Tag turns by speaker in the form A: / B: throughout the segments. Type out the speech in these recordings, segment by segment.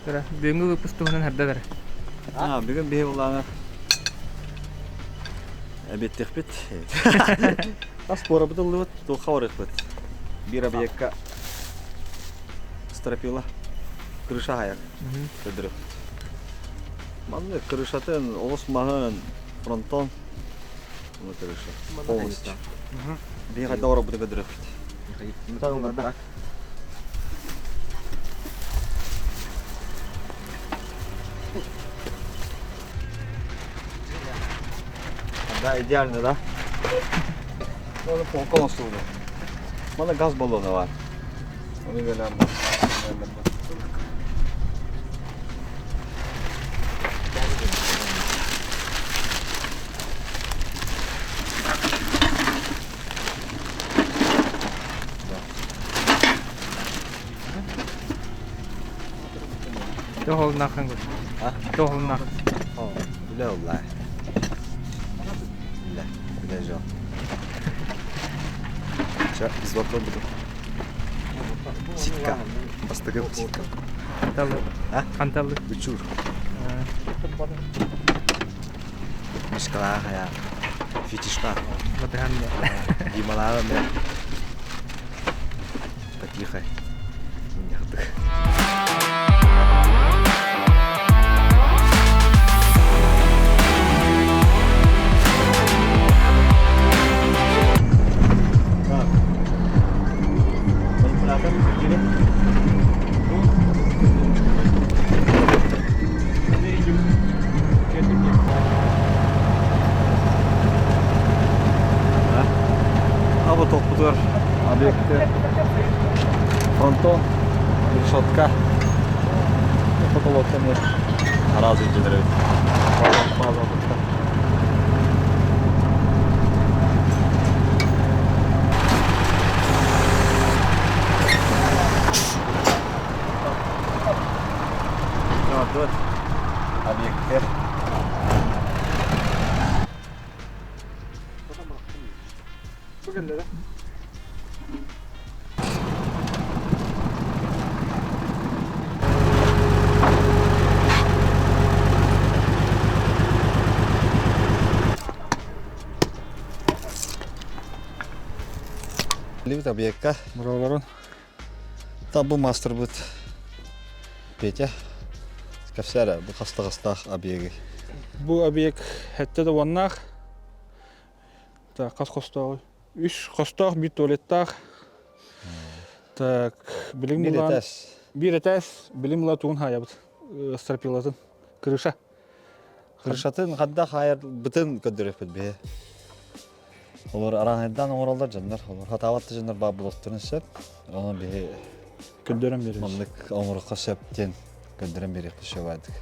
A: Тура, бүгүҥҥү выпуск туһунан харда бара.
B: А, бүгүн биһи булаана эбиэттиэхпит. Ас буорабыт ыллыбыт, туохха барыахпыт? Биир объекка стропила, крыша хайар көрдөрүөхпүт. Маннык крышатын, олус маһын, фронтон, ну крыша, полностью. Биһи хайда оробута көрдөрүөхпүт. Да, идеально, да? Оны полка оҥостуллар. Мана газ баллона бар. Оны гынан
A: Тоһолунаххын Тоһолунах.
B: Үлэ уллаа. Үлэ. Үлэ жо. Ча, взводка буду. Ситка. Бастыгым ситка.
A: Ханталы.
B: А?
A: Ханталы.
B: Учур. Мишкалаах я. Фетишка.
A: Батыһан
B: Дималаах эмэ. Потихо. Мунньахтык. Так. Манипулятор кире. Аба топпутугар объекты фронтон, решетка, потолок эмиэ араас илдьилэр эбит. База база Тут объекты. Либит объекка.
C: Бұраларын.
B: Табу мастербыт Петя. Кэпсээрэ, бу хастаҕастаах объегы.
C: Бу объект хэттэ да уоннаах. Так, хас хостоох? Үс хостоох, биир туалеттаах. Так, билим
B: Биир
C: булан
B: этээс.
C: биир этээс, билим була тугун хаайабыт. Стропилатын. Крыша.
B: Крышатын хадда хаайар бытын көрдөрүөхпүт биһи. Олор араанайдаан оҥороллор дьоннор. Олор хатаабат да дьоннор баар буолуохтарын сөп. Онон биһи
C: Көрдөрөн биэрэбит.
B: маннык оҥоруохха сөп диэн көрдөрөн биэриэхпит сөп аадык.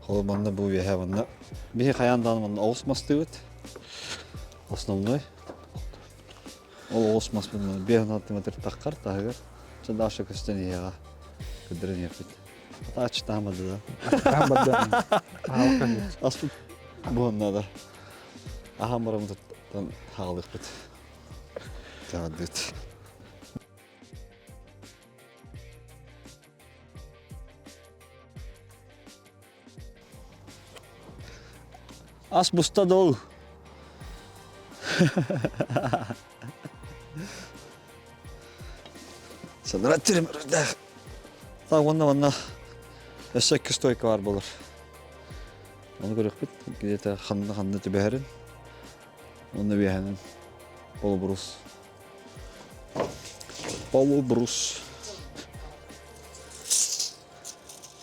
B: Холобур манна бу үөһэ манна биһи хайаан даҕаны манна оҕус мастыыбыт. Основной. Ол оҕус маспын 5 метр таххар таһыгар. Чэ Даша көстөн иһиэҕэ. Көрдөрөн иһиэхпит. Атааччы таһамады да.
C: Таһамады.
B: Аспыт буонна да. Аһан бараммытыттан хаалыахпыт. Таҕардыт. Ас буста дол. Санара тирим үрдээх. Так, уонна манна өссө икки стойка бар болар. Оны көрүөхпүт. Где-то ханна-ханна түбэһэрин. Онно үөһэнэн полубрус. Полубрус.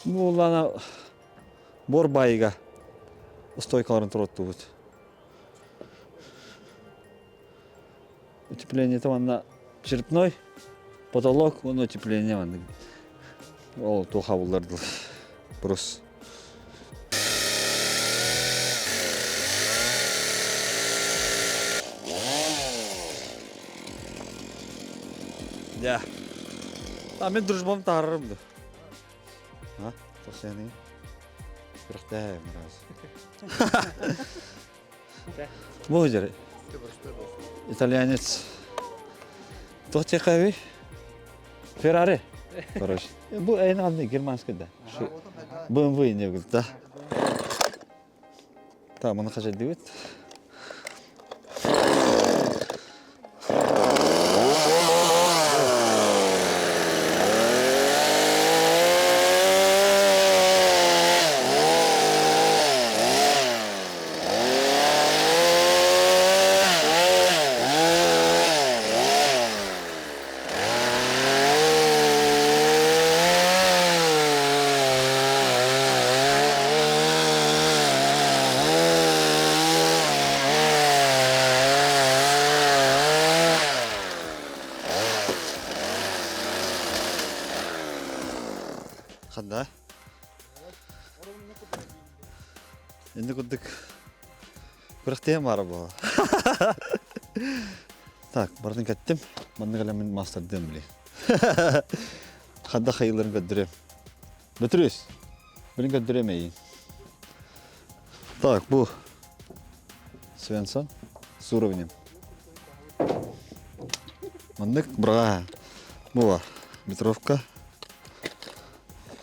B: Бу улаана бор байыга стойкаларын туруоттубут. Утепление манна черепной, потолок, уонна утепление маннык. Ол туха буллардыл. Брус. Я. А мен дружбам таарарым да. А, тосяны. Күрэхтэһэ раз. Бу жер. Итальянец. Туох тиэхэби? Феррари. Короче, бу эйин германский да. BMW не да. Так, маны хажайдыбыт. Ханда. Инде курдук күрэхтэһиэм баара буола. Так, бардын кэттим. Маннык эле мин мастардыам били. Хадда хайыларын көрдүрөм. Бөтүрүс. Билин көрдүрөм эйин. Так, бу Свенсон с уровнем. Маннык быраҕа. Бу бар. Метровка.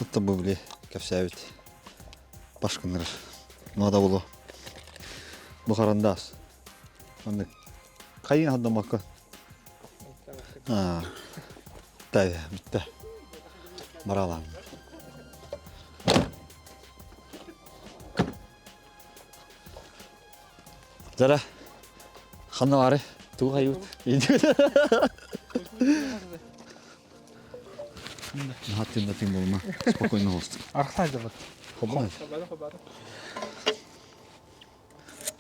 B: Отто бу били кэпсээбит. Башкыннар. Наада боло. Бу харандаас. Маннык. Хайын хаддамакка. Тай, бүтте. Баралам. Зара, ханна бары? Тугу хайыбыт? Хаттын да тың болма. Спокойно болсун.
C: Архтай да вот.
B: Хобмай.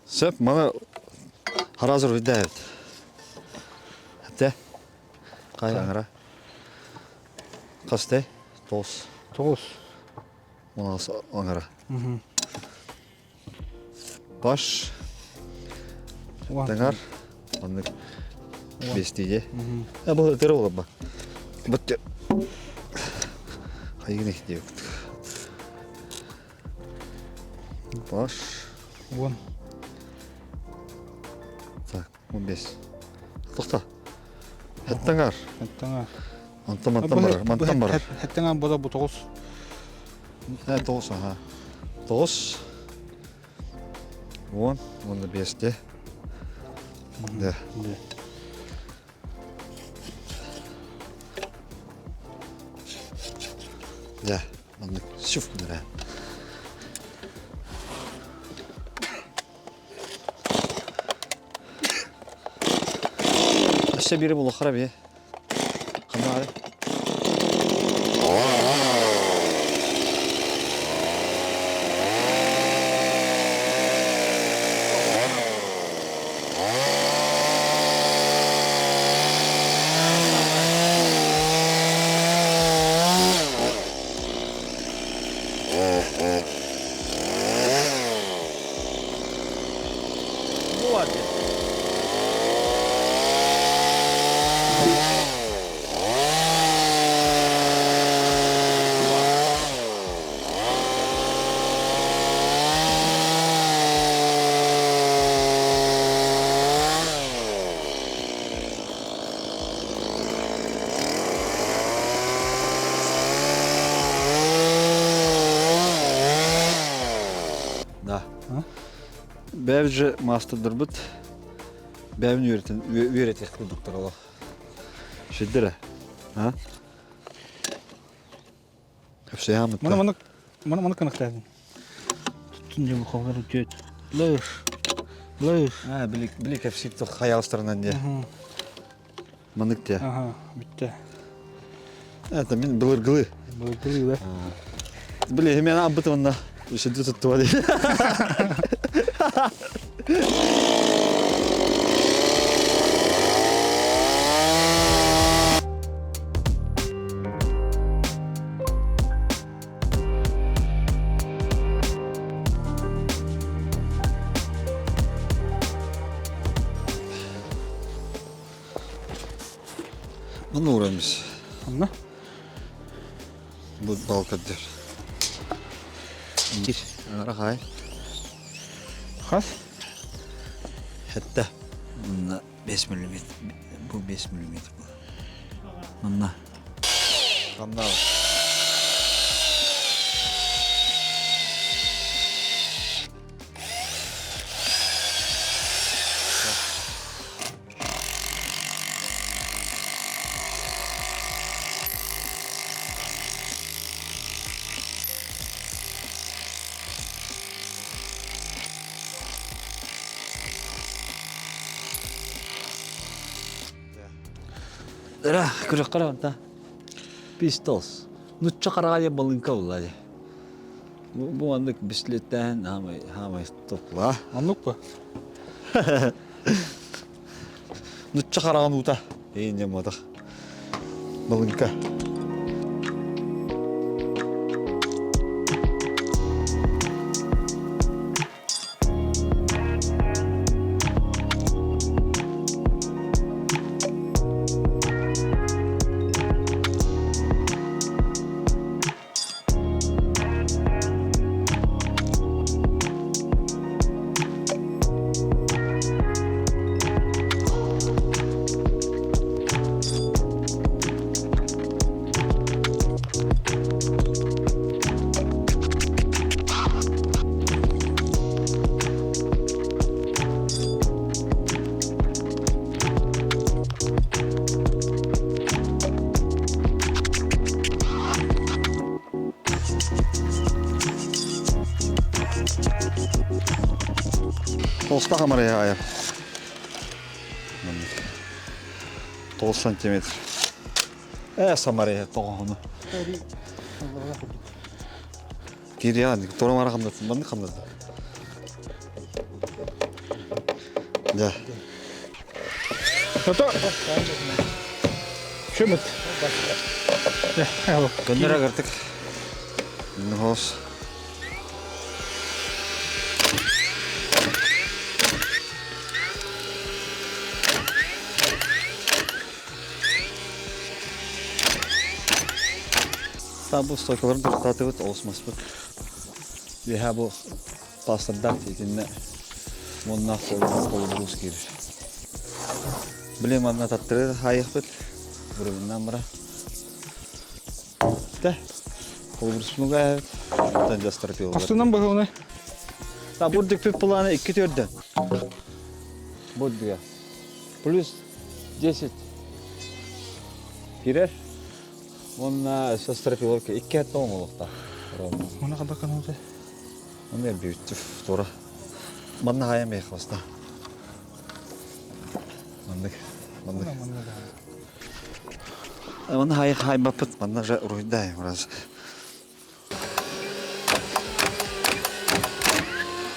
B: Сөп, мана харазыр видәбит. Хәтте. Кай аңара? Касты? Тоғыз.
C: Тоғыз.
B: Мына аңара. Баш. Таңар. Маннык бестиде. Ә бу тері болар ба. Бітті. Хайгын деп. Баш.
C: Вон.
B: Так, 15. Тоқта. Хаттаңар.
C: Хаттаңар.
B: Мантан мантан бар. Мантан бар.
C: Хаттаңар бода бу тоғыз.
B: Ә, тоғыз, аха. Тоғыз. Он, онда бесте. Да. Да, маннык шуф гынара. Өссө бири булахара бе. Ханна Да. Бэбже мастырдырбыт. Бэбин үөрэтин үөрэтиэх курдуктар олох. Шиддere. А? Хөпсөйамыт.
C: Маны маны маны маны кынықтадың. Түн жемі қоғыр өтет. Лыш. Лыш.
B: А, били били кепсип тох хаялстарынан де. Манык те.
C: Ага, бітті.
B: Это мин былыргылы.
C: Былыргылы, да?
B: Били, мен абыт онна. Шидди туттуа ди. Манна урамыз.
C: Онно?
B: Бу балка дер. Бир. Рахай.
C: Хас?
B: Хәтта. Мына 5 миллиметр. Бу 5 миллиметр. Мына. Хамнаабыт. Ыра, күрөххө онта. Pistols. Нучча хараҕа балыҥка буолла дии. Бу маннык бистилеттээһин хаамай хаамай топла.
C: Оннук ба?
B: Нучча хараҕын уута. Эйин дьамматах. Балыҥка. Толста хамарая айар. 9 сантиметр. Самария тоҕоһуну. Кириан, торо мара хамнатын, манны хамнатын. Да.
C: Ото. Шөмөт.
B: Көннөр агартык. Нохос. Бу стойкаларын туруктаатыбыт, олус маспыт. Үөһэ бу паастардаах итиннэ уоннаах холобуруус киирэр. Били манна таттыры хаайыахпыт. Бырыбыннаан бара. Тэ. Холобуруспунуга ээбит. Онтон дьастарпилар.
C: Хастынан быһылны?
B: Та бурдукпит планы икки төрдөн. Бурдуга. Плюс 10 кирер. Уонна өссө стропиловка икки этте оҥолохтоох.
C: Мана ханна каналды?
B: Оны эрбиүттү тура. Манна хайа мех баста. Маннык. Маннык. Манна хай хай баппыт. Манна же уруйдай раз.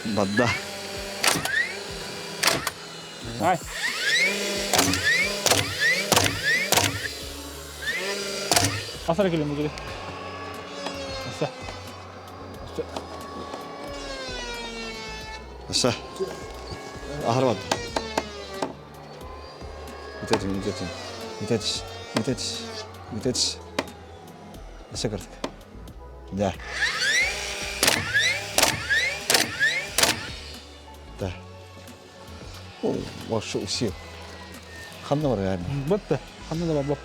B: Бадда.
C: Ай. Асара келем бұл Аса. Аса.
B: Аса. Ахарбат. Бүтэтин, бүтэтин. Бүтэтис, бүтэтис, бүтэтис. Аса кырдык. Да. Да. О, вообще усил. Ханна бар yani.
C: Бытты. Ханна да бар.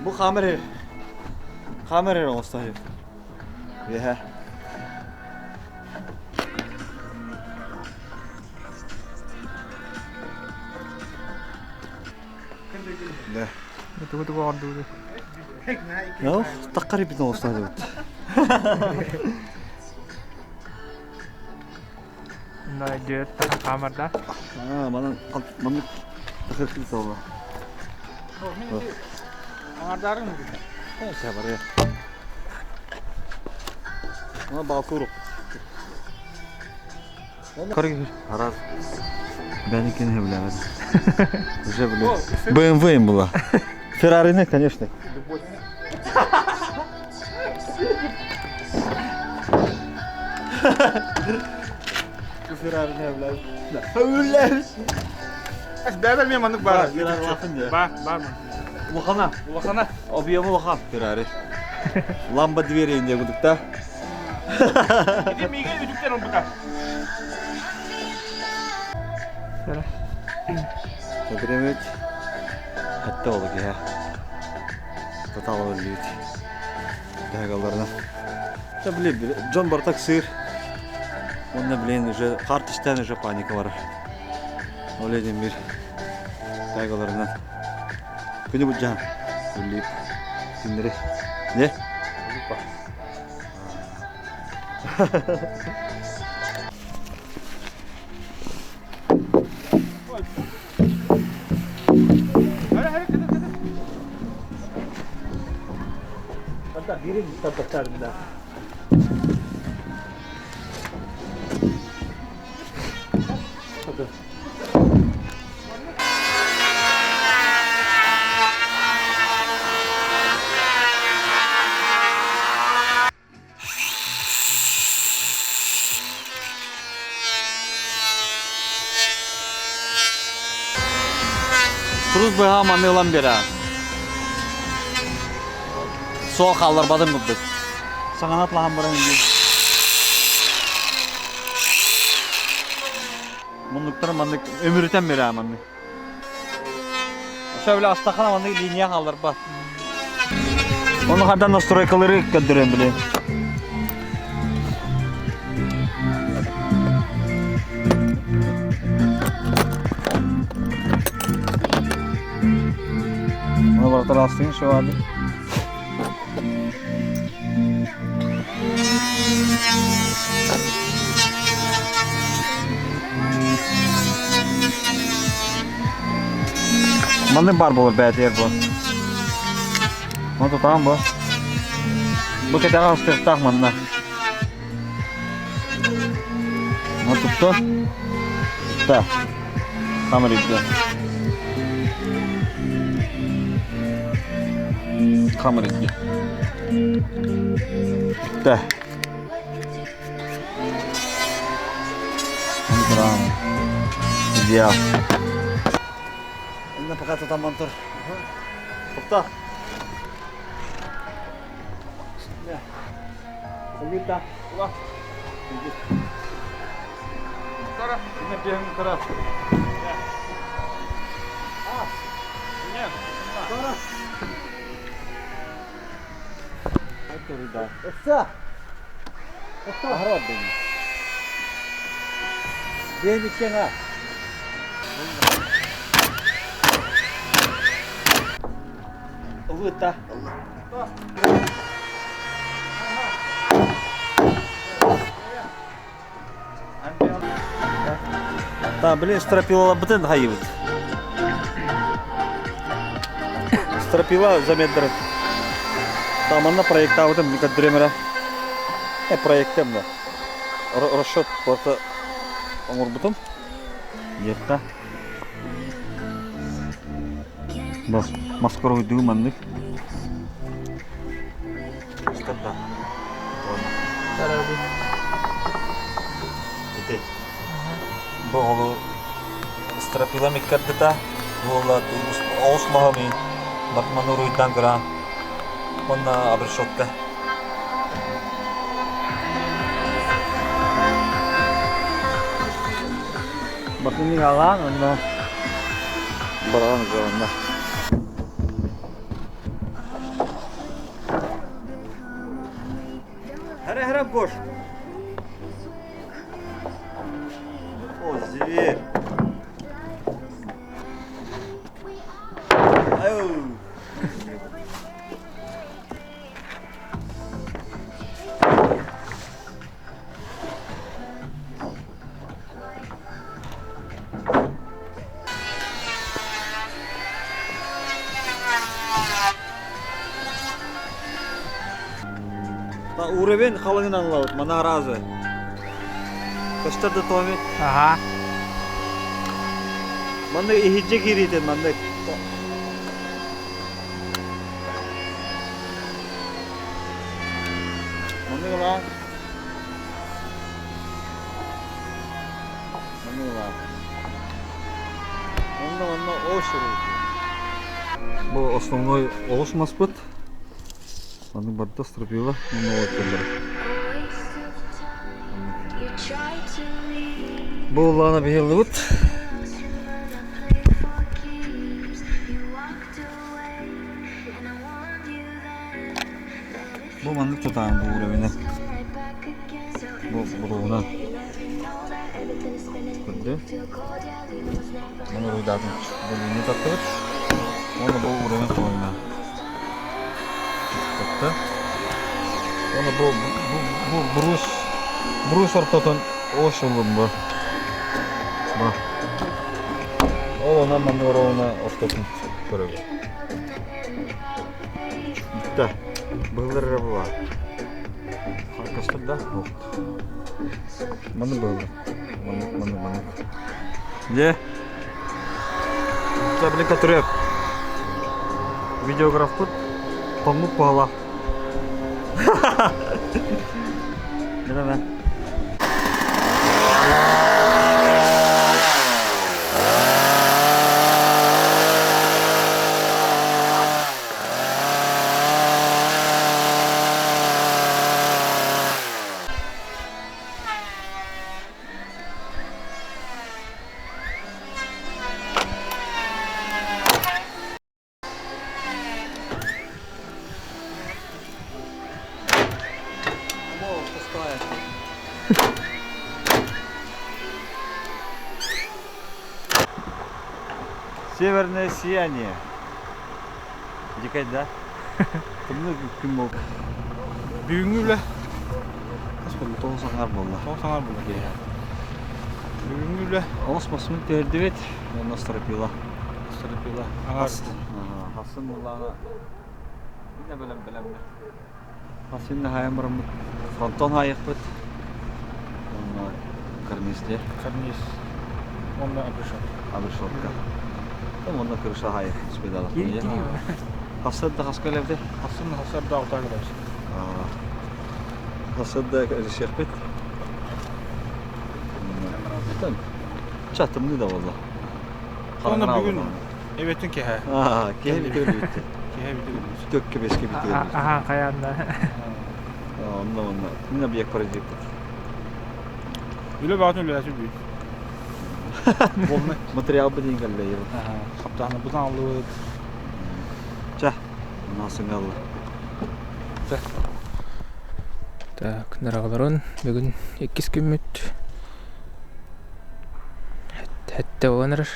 B: Бу камера камера оҥостон Үөһэ. Да.
A: Тугу тугу ордууду.
B: Ну, таққар бит оҥостон дебит.
A: На дьиэт таха хаамарда.
B: Аа, манан маннык тахыр килтола.
C: Аңардарың
B: Барыа. Она балкурук. Арас. Бәникини билебез. Уже биле. BMW им была. Ferrari не, конечно. Ferrari не билебез.
A: Бэбэр мен маннык баар.
B: Ferrari лафын де.
A: Бар, бар ман.
B: Улахана.
A: Улахана.
B: Объемы улахан Ferrari. Ламба двери инде кудук та.
A: Ити миге үтүктен олбута.
B: Көтүрэмит хатта олу киһэ. Татаалы өллүүт. Дэһэгалларына. Да блин, Джон Бартак сыр. Онно блин уже хаар түстээн уже паника барар. Ол диэн бир тайгаларынан күнү былдьаһан үллүүт күннэри. Не? Турус быһа маны ылан биэрэ. Суох хаалларбатым курдук. Саҥаны атлаһан баран Муннуктар маннык өмүрүтэн биэрэ маннык. Шөбүлэ астахана маннык линия хаалларбат. Ону хандан настройкалары көрдөрөн билин. Оны барытар астыгын шөбады. Маннык баар буолар бэйэтигэр бу. Ону тутаҕын бу. Бу кэтэҕэ астыахтаах манна. Ону тутту. Тутта. Камера икки. Камера икки. Тутта. Ону туран. Идеал. Инна пока тутамман тур. Тохто. Салюта. Ылыта. Та, блин, стропилаларбытын хайыбыт. Стропила замеддер. Та, манна проектаабытым көрдүрөм эрэ. Э, проектем да. Расчет просто оҥорбутум. Диэххэ. Бу маскаруйдуу маннык. Устарда. Ити. Бу оҕолу стропила миккардыта буола оҕус маһами Бартманы уруйдаан көрөн уонна обрешетка. Бартыны аҕаан уонна бараан уже Хара хара Гош. О, зверь. Ау. Уровень халыҥынан ылабыт, мана аразы. Көстөр да Томи?
C: Аха.
B: Маннык иһирдьэ киириитин маннык. Маннык ылаа. Маннык ылаа. Онно онно ошуру. Бу основной олус маспыт. Маннык барда стропила Бу улаана биһиллибит. Бу маннык тутаан бу уровенэ. Бу буруунан. Көрдө. Маны уруйдаатын бу линия таттыбыт. Уонна бу уровень холонна. Татты. Уонна бу бу бу брус брус ортотун ошулун бу. Бу. Ол онон маннык оруолуна ортотун көрөбүт. Бүттэ. Быһыллар эрэ була. Көстөр да? Маннык быһыллар. Маннык, маннык, маннык. Дьэ. Дьэ, блин, который видеографпыт тоҥмут куһалаах. Дьэ, Северное сияние. Дикай, да? Тымныы күн буолла.
A: Бүгүҥҥү үлэ
B: Хас буолла? Тоҕус аҥаар буолла.
A: Тоҕус аҥаар буолла киэһэ. Бүгүҥҥү үлэ
B: Олус мосмун түһэрдибит. Уонна стропила.
A: Стропила. Аҥаар.
B: Хасын буоллаҕына иннэ бэлэм бэлэмнэр. Хасын хаайан бараммыт. Фронтон хаайыахпыт. Уонна карниз диэ.
A: Карниз. Уонна обрешетка.
B: Обрешетка. Уонна крыша хаайыахпыт спедалах. Хасыр да хаска элэбдэ?
A: Хасын хасыр да алтаа кэлэбис.
B: Хасыр да решиэхпит. Чатымны да буолла.
A: Оны бүгүн эбеттин киһэ.
B: Аа, киһи битэ бүттэ.
A: Киһи битэ бүттэ.
B: Төккө беске битэ.
C: Аха, хайаанда.
B: Онно онно. Мин объект паразиппыт.
A: Үлэ баҕатын үлэлэсэ бүт. Болны.
B: Материал быдин кэллэйи.
A: Хаптааны бутан аллыбыт.
B: Ча, насыҥалла.
C: Так, нараҕаларын бүгүн иккис күммүт. Хэттэ буолан эрэр.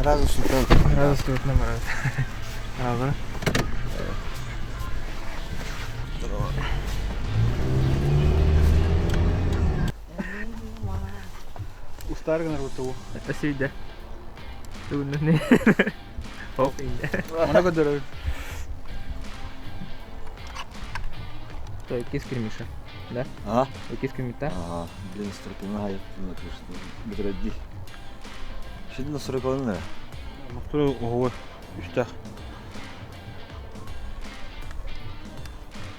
B: Сразу сутан.
C: Сразу сутан барат. Нараҕаларын.
A: Устаар гынар бутугу.
C: Спасибо. Тугуннун Оп
A: Она көрдөрөр.
C: То иккис күн Да?
B: А?
C: Иккис күммүттэ?
B: Ага, блин, стропина хайыттын бүтүрәдди. Şimdi nasıl rekoldun ne?
A: Мохтуру оһуо үстэх.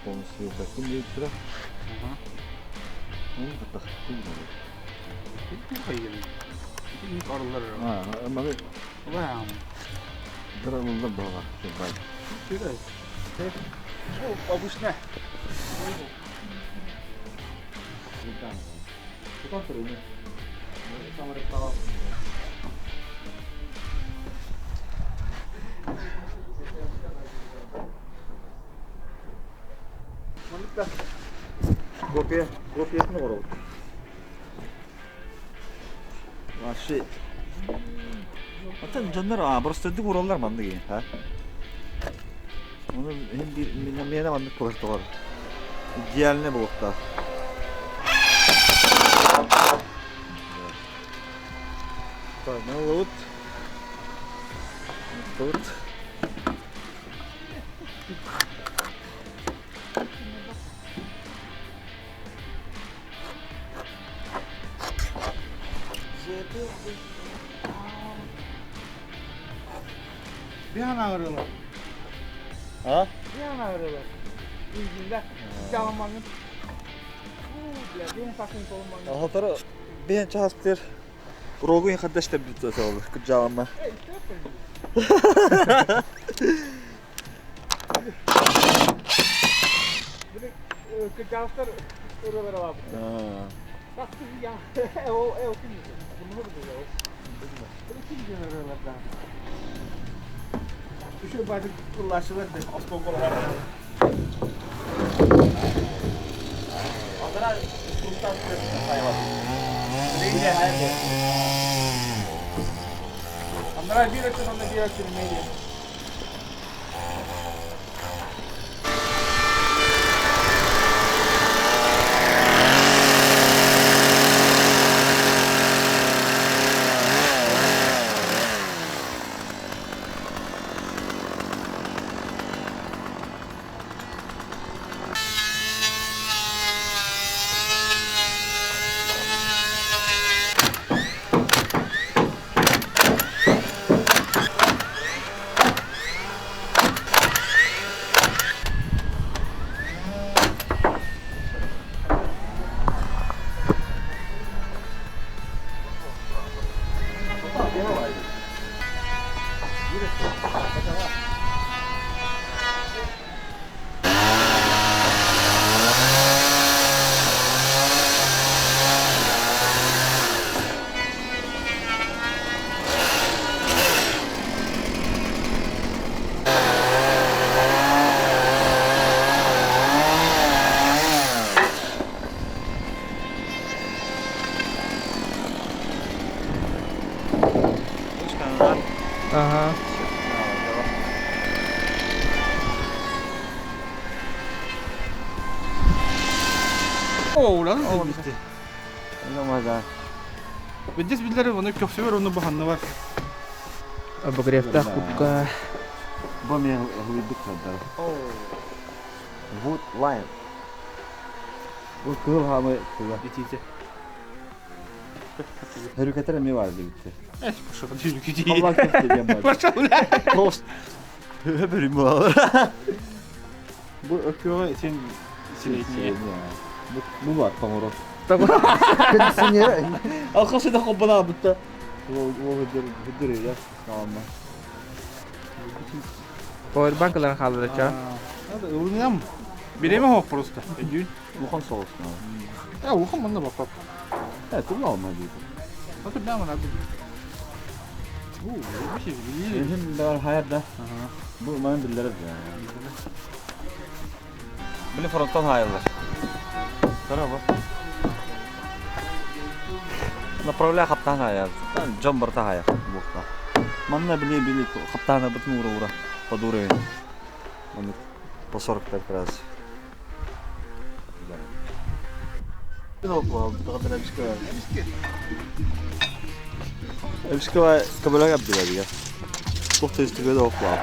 B: Полностью таким deyip тұра. Оны да
A: Обычно.
B: Копия, копиятын оҕоробут. Вообще. Атын дьоннор а просто үрдүк уураллар маннык иһин, а? Ону иһин биир миэнэ маннык буолар тоҕор. Идеальный буолуохтаах. Так, ыллыбыт. Оттубут.
A: Bir an ağrıyorlar.
B: А?
A: Bir an ağrıyorlar. İlginde. Calamanın.
B: Ахатара бен часпыр. Рогу хаддаш табит сал кыджалама.
A: Кыджалстар ырылар алабы. Andrei, bir açıdan da bir açıdan neydi?
C: Ага.
A: О, lan o bitti.
B: Намаза.
A: Здесь билер оны köksüver onu bahanna var.
C: Обогревтах кубка.
B: Бу мен глыбык хаддар. Вот лайн. Бу кыл хамы кыла.
A: Итите.
B: Hürketер ми var битти.
A: Эш, пошел, дюрки.
B: Allah köfte бар.
A: Пошел, бля.
B: Тост. Öbürüm var.
A: Bu öküyor sen силетни.
B: Бу бар поморот.
C: Кондиционер.
B: Алкасы да копана битте. Ол ол хыдыр я. Tamam.
C: Powerbank хаалларча.
A: Надо, урням. Береме хок просто. Эдюн.
B: Улахан соус.
A: Я ухам манна бапап.
B: Э, кум алма дейт.
A: Надо бля надо. Бу, вообще видели.
B: Эхим бар хайырда. Бу мен билдереп. Били фронттан хайылар. Кара бу. Направляй хаптан хайыр. Жон барта хайыр. Бухта. Манна били били хаптана бутун ура ура. Под уровень. Он по 45 раз. Эмскава кабелага билеге. Тухта истүгө да окула.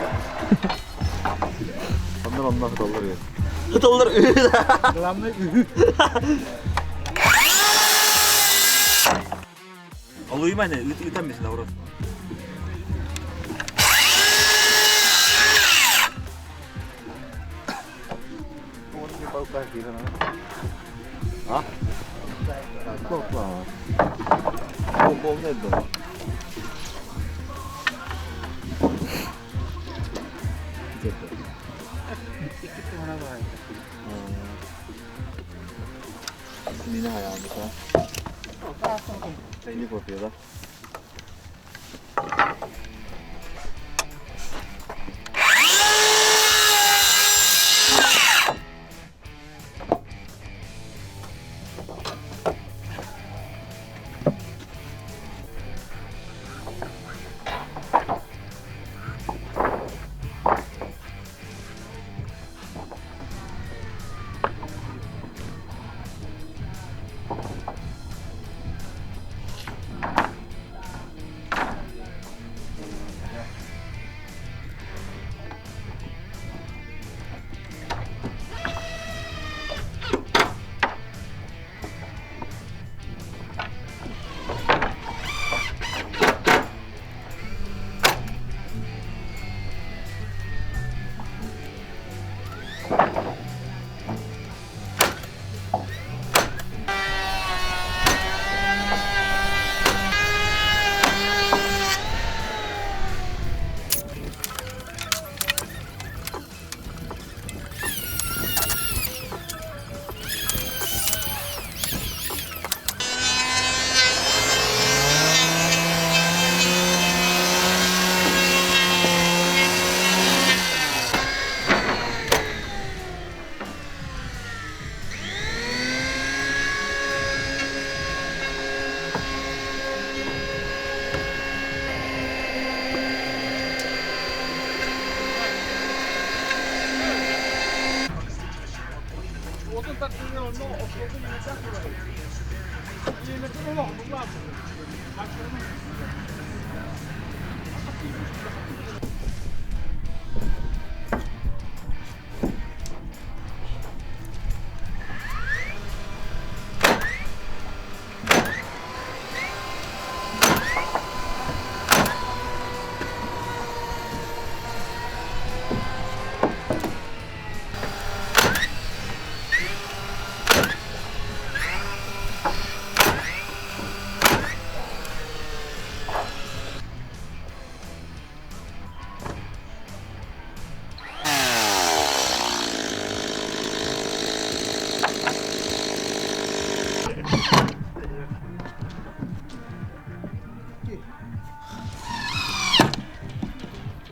B: Андан андан хыталлар ген. Хыталлар.
A: Главное,
B: Алуймане, үтәм бисин аврот. А? Бол не дом. Мина аягында. Не кофе, да?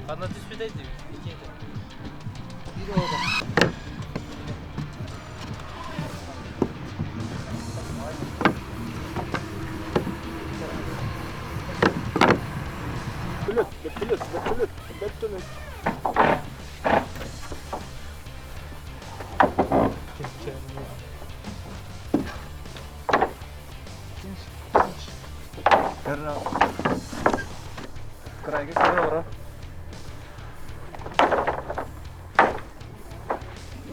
D: Ханна түспүтэй дии? Иккиэтэ.
A: Вертолет, вертолет, вертолет, вертолет.
B: Крайга кыра ора.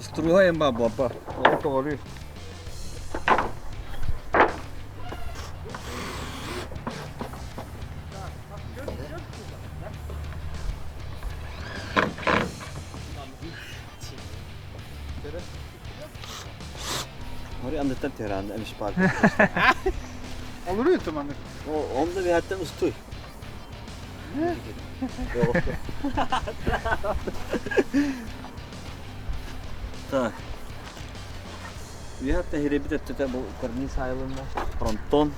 B: Струя ба баба. Ол тоҕору. Hori anlatan Tehran'da emiş park.
A: Olur ya tamam.
B: O onda bir hatta ustuy. Так. Виһатта хиребит өттүтэ бу карниз айылынна. Фронтон.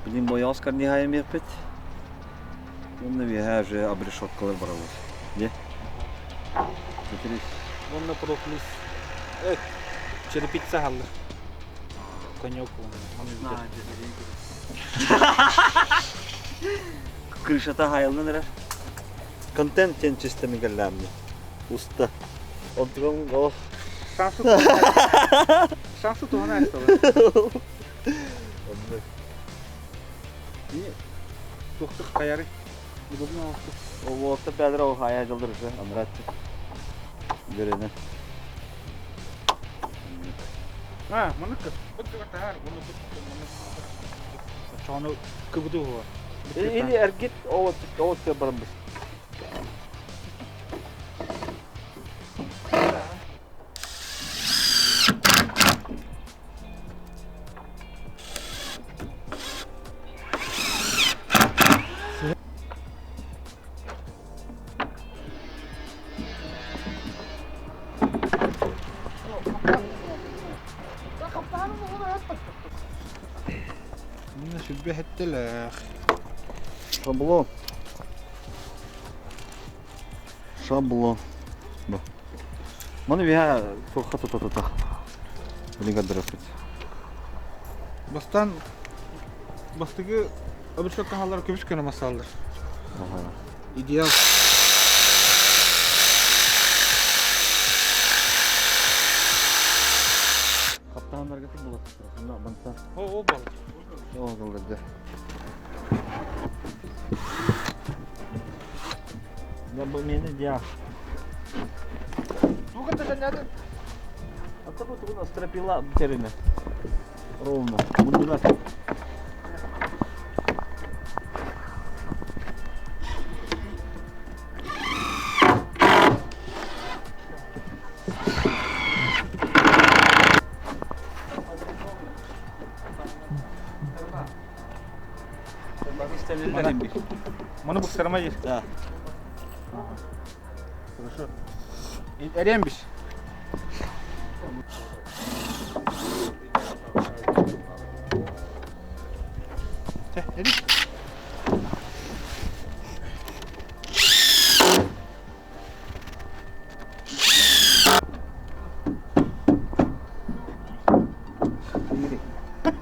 B: Билин бояос карниһайым еппит. Онно виһа уже обрешеткалар баралар. Де?
C: Онно профилис. Черепица халлар. Конек он.
B: Крышата хайылнан эрэр. Контент тен чистеми кэллээмни. Уста. Онтуган голос.
A: Шансы Шансы туһана эстала. Туохтук хайары. Удобно оохтук.
B: Олуотта бәдір ол хая жылдырышы анратты. Görene.
A: А, маныкка. Бут тахар, буну бут маннык.
C: Чону кыбыды хуа.
B: Или эргит оот оот барбыз.
A: Мына сүлбе хеттелэх.
B: Шаблон. Шаблон. Бу. Маны виһа туха тута тута. Билин көрдөрөппүт.
A: Бастан бастыгы обычно халлар көбүс көнө масалдар. Идеал.
B: Хаптааннарга тик булат. Мына банта.
A: О, о бол.
B: О, кылдырды. Я бу мени дия.
A: Туга та жанады.
B: А то бу тугун стропила терене. Ровно. Мундуна.
A: Маны буксарма жер.
B: Да.
A: Хорошо. Эрембиш. Те, эри.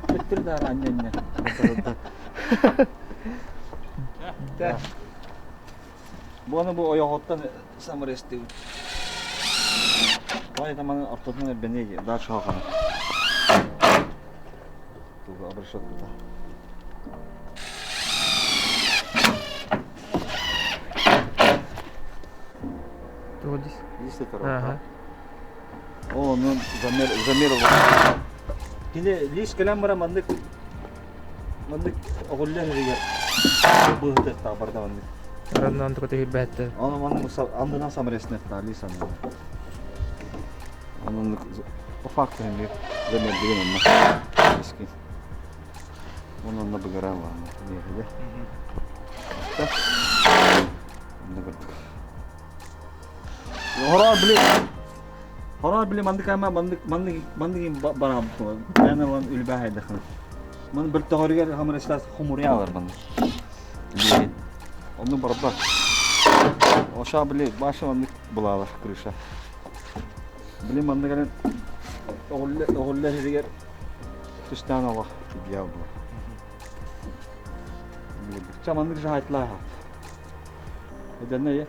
B: Өттүр да анньанья.
A: Те.
B: Буаны бу ойоҕоттон самырестибит. Бай таманы ортотунан эрбэнии дальше хахана. Туга обрешетка.
D: Тугодис.
B: Есть это
D: Ага.
B: О, ну замер замер. Кини лиш кэлэн бара маннык маннык оҕуллан эригэр быһытыахтаах барда маннык.
D: Араннан тука тегир бәтте.
B: Аны маннык аннынан самырестнехтаа лис аннынан. Аннан по факту эмиэ замер деген онно. Искин. Онон онно быгара ладно. Диэхиде. Онно көрдүк. Ора, блин. Хороор били маннык ама маннык маннык маннык бараабыт Мен ылан үлбэ хайдахын. Маны бөлтөҕөрүгэр хамырыстаас хомуруйа алар маннык. Билигин. Онну барба. Оша били баша маннык булаалар крыша. Били маннык эрэн оҕулла иһигэр түстаан олох идеал була. Ча маннык жаһайтлаа. Эдэнне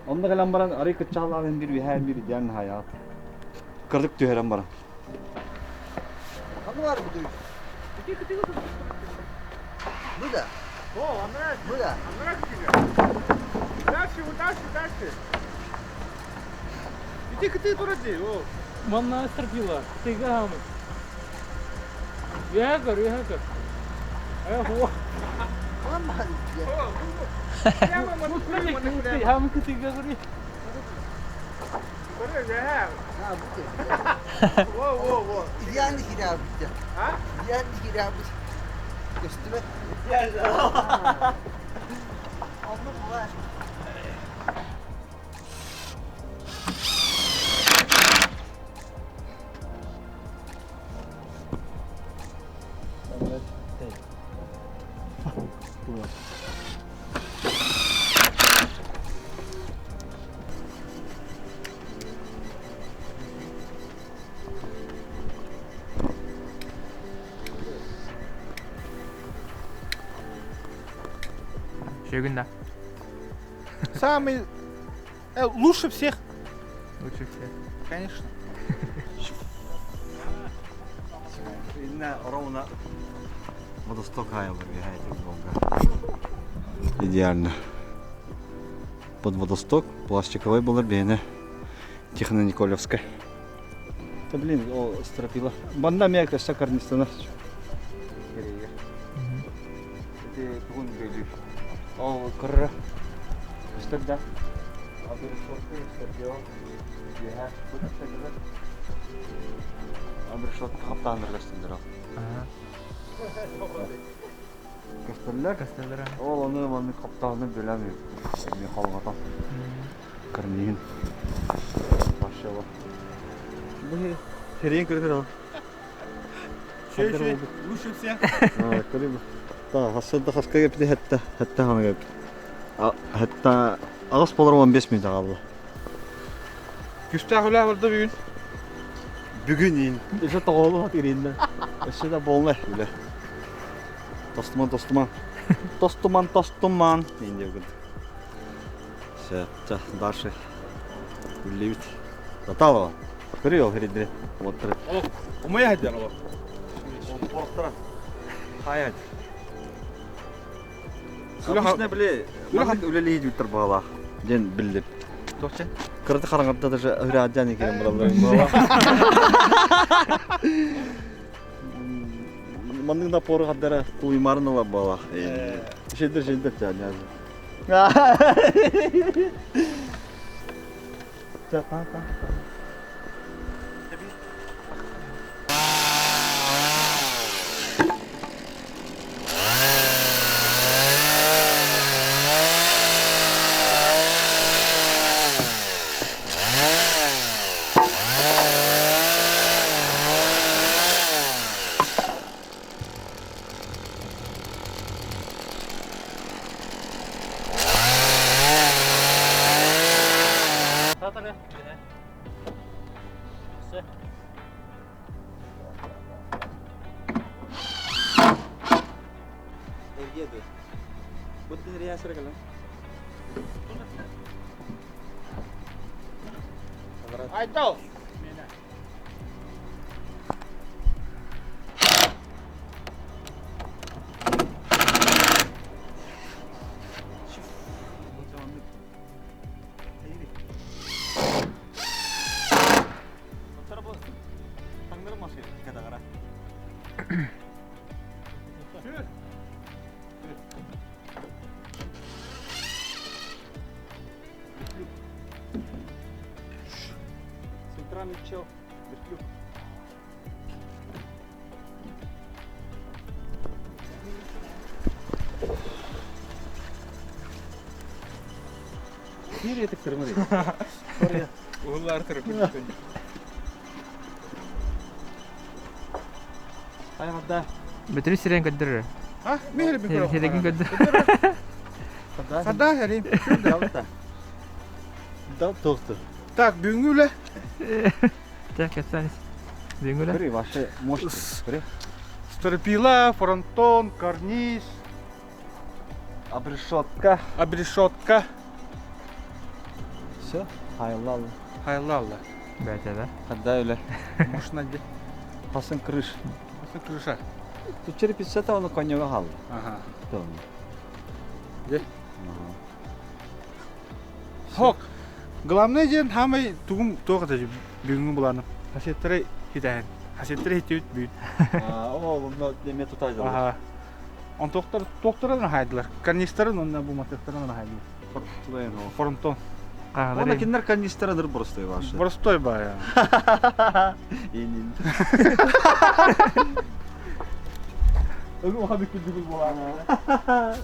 B: Онно кэлэн баран арый кыччаалаах биир үһээн биир идеан наһайаат. Кырдык түһэрэн баран.
E: Ханна бар бу Bu da. Bu da.
A: Дальше, дальше, дальше. Иди кыты туради. О.
D: Манна стропила. Тыгамы. Үөһэ көр, үөһэ көр.
E: Ha bu da. İlyan kirabıtı. Ha? İlyan kirabıtı. Üstüme. Onu var.
D: Үчүгүн да.
A: Самый лучше всех.
D: Лучше всех.
A: Конечно.
B: Инна ровно водосток Идеально. Под водосток пластиковый была бене. Тихоно-Николевская. Да блин, о, стропила. Банда мягко, вся карнистана. Это тугун бөлүк. О, кырра. Үстөрдө. Абрешотка хаптааныр көстөллөр. Көстөллөр?
D: Көстөллөр.
B: Ол ону маны хаптааны билэн мен халгата. Кырнигин. Машалла. Бу терен көрдөр ал.
A: Şey, лучше всех.
B: Көрүм. Та хасында хаска кепти хетте, хетте хана кепти. Хетте агас болар 15 минут калды.
A: Күстәх үлә булды бүгін.
B: Бүгүн ин. Өсө тоголу хат иринде. Өсө да болна үле. Тостуман, тостуман. Тостуман, тостуман. Инде бүгүн. Все, дальше. Үллебит. Таталова. Көрү ол херидре. Оттыр.
A: Умая хадяр ол.
B: Оттыр. Хаят. Обычно биле, маннык үлелейdi бүттер бағала. Ден билдип.
A: Тоқча.
B: Кырды қараңғыда даже үрәдән екен бұралар. Манның да поры қаддара туймарын ала бала. Шедер шедер жан Та та та.
A: Айтал.
B: Центральный чел. Вертлюг. Nereye tıktırma değil. Oraya.
A: Уһуллар турукун.
B: Айҕарда.
D: Бөтүрү сирэн көрдөрөр.
A: А, михри микро.
D: Сирэгин көрдөр.
A: Хада хэрим.
B: Да тоқтыр.
A: Так, бүгүҥҥү үлэ.
D: Так, кэпсээн. Бүгүҥҥү үлэ.
B: Көрүй, вообще мощный. Көрүй.
A: Стропила, фронтон, карниз,
B: Обрешетка.
A: обрешетка.
B: Все, хайыллалла.
A: Хайыллалла.
D: Бәтә да.
B: Хадда үлэ.
A: Мощно де.
B: Хасын крыш.
A: Осы крыша.
B: Тут черепица оны коньяга хал.
A: Ага.
B: Тон.
A: Де. Хок. Главное диэн хаамай тугум туох этэ бүгүҥҥү буланым. Хасеттары хитэһэн. Хасеттары хиттибит бүгүн.
B: О, онно неме тутайдылар.
A: Аха. Он туохтар туохтарын хайдылар. Карнистарын онно бу матыктарын хайдылар. Фронтон.
B: Онно кинилэр канистралар боростой ваши.
A: Боростой баа.
B: Инин.
A: Өгү уха бүкүлдүгүл буолаана.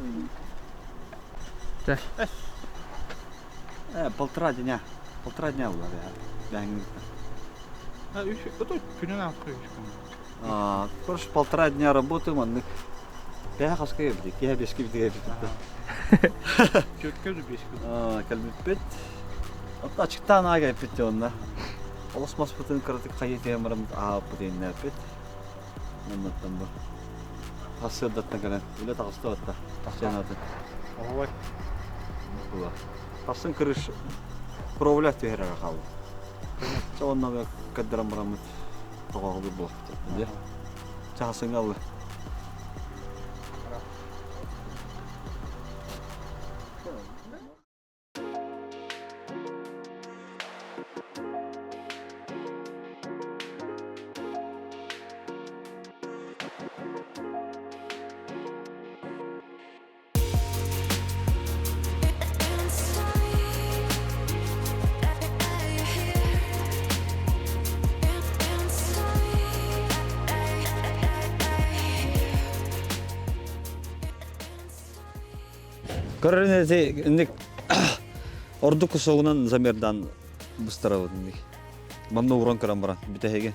B: Полтора дня. Полтора дня была я.
A: Үш, это күнүн алты үш күн.
B: Короче, полтора дня работаем, маннык. Бэһэ хаска кэлбит, киһэ бэски битигэ битиппит.
A: Чөткө бэски.
B: Кэлбиппит. Отто ачыктаан аага кэлбит онна. Олус маспытын кыратык хайы тиэмарым аһааппыт ииннээппит. Оннуттан бу. Сарсыардаттан кэлэн үлэ таҕыста батта. Тахсыанаатын.
A: Оһуой.
B: Була. Тахсын кырыш кровля түһэрэр хаалла. Чэ онно каддаран бараммыт тоҕоҕолуур буолуохпут. Дьэ. Чаһасыҥа алла. Көрөрүн эти инник ордук кусогунан замердан быстарабыт инник. Манна уран көрөн баран бүтэһиги.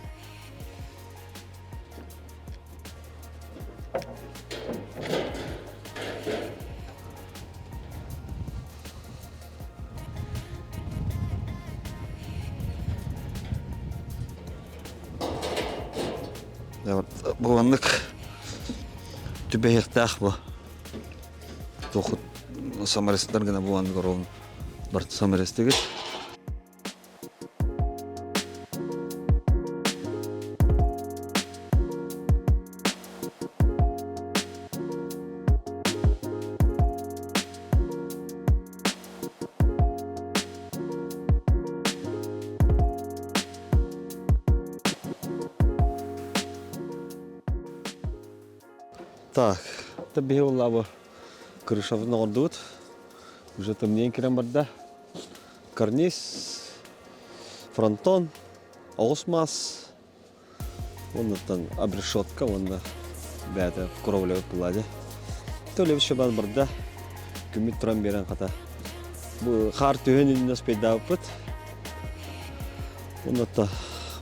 B: Буганнык түбэһиэхтээх бу. Туохут самарестар гына буганнык оруолун барыта самарестигит. Так, это биһи крышабын оҥордубут. Уже тымныйан кирэн барда. Карниз, фронтон, оҕус мас, оннуттан обрешетка уонна бэйэтэ кровля буолла Төлөбүт шабан барда. Күммүт туран биэрэн хата. Бу хаар түһэн иннинэ успейдаабыппыт. Оннотто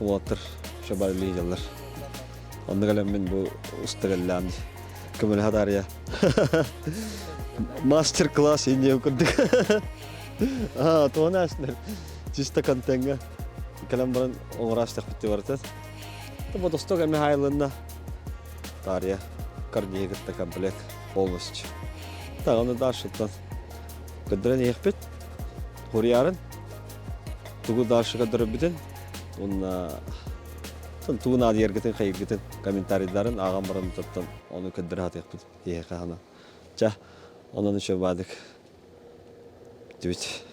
B: уолаттар шабар үлэлииллэр. Онно кэлэммин бу устареллаан көмөлөһө таарыйа. Мастер-класс инниэ курдук. Аа, туона астынар. Чисто контеҥҥа кэлэн баран оҥоро астахпыт барытын. Бодосток эми хаайылынна. Таарыйа карниһы кытта комплект полностью. Так, оны дальше-тан көрдөрөн иһиэхпит. Хуруйаарын тугу дальше көрдөрөрбүтүн уонна тугу наадыйаргытын хайыргытын комментарийдарын ааҕан баран тоттон ону көрдөрө сатыахпыт киһиэхэ хана. Ча, онон үчүгэй баадык. Түбүт.